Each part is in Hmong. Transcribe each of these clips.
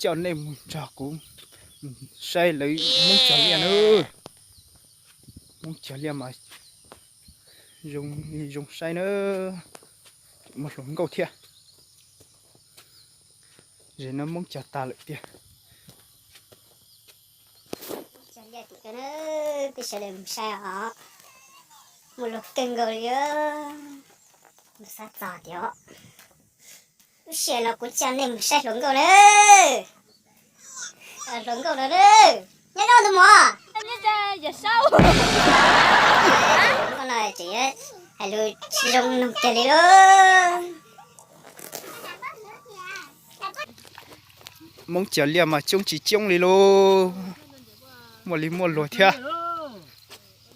coj nej mus nrog kuv saib lawv Hmoob cog liaj na. Hmoob cog liaj mas zoo, zoo saib na, muaj hluas nkauj thiab. Ze no Hmoob cog tag lawm tiag. Peb sawv daws mus saib os, muaj hluas kawg nkaus li. Mus xav txog tiag. Lub sij hawm no kuv coj nej mus saib hluas nkauj na. Hluas nkauj no, nyob nyob tus muam. Hluas nkauj no tseem hais lus tsis zoo nug kiag li lauj. Hmoob cog liaj mas coob tsis coob li lauj. Muaj li muaj luag thiab.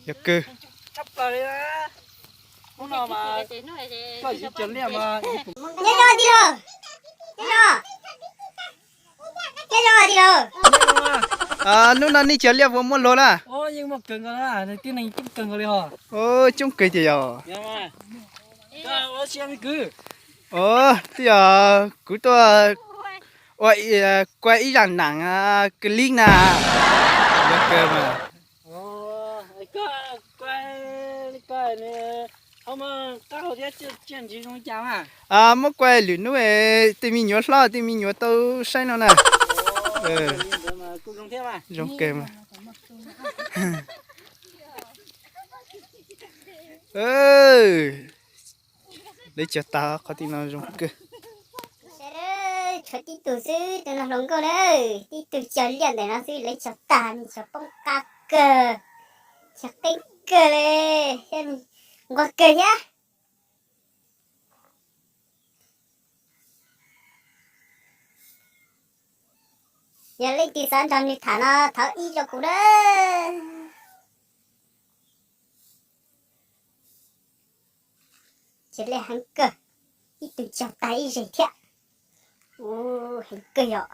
Yog kawg. Nyob nyob tij laug, nyob nyob, nyob nyob tij laug. Hnub no nej cog liaj puas muaj luag na? Coob kawg tiag yog. Twb yog kuv tuaj ua, kuaj ib zaj nam clip na. Yog kawg mas. Muab kuaj lwm hnub tej me nyuam hlob tej me nyuam tau saib no na. Zoo kawg mas. Lawv cog tag qhov twg no zoo kawg. Tshuav tib tug xwb, tus no hluas nkauj na, tib tug cog liaj ntawm no xwb lawv cog tag, nws cog poob qab kawg, cog qeeb kawg li, nquag kawg thiab. Yog leej twg xav nrog nws tham no thov ib rau kuv na. Cog liaj heev kawg, ib tug cog tag ib zeg thiab. Ua heev kawg yom.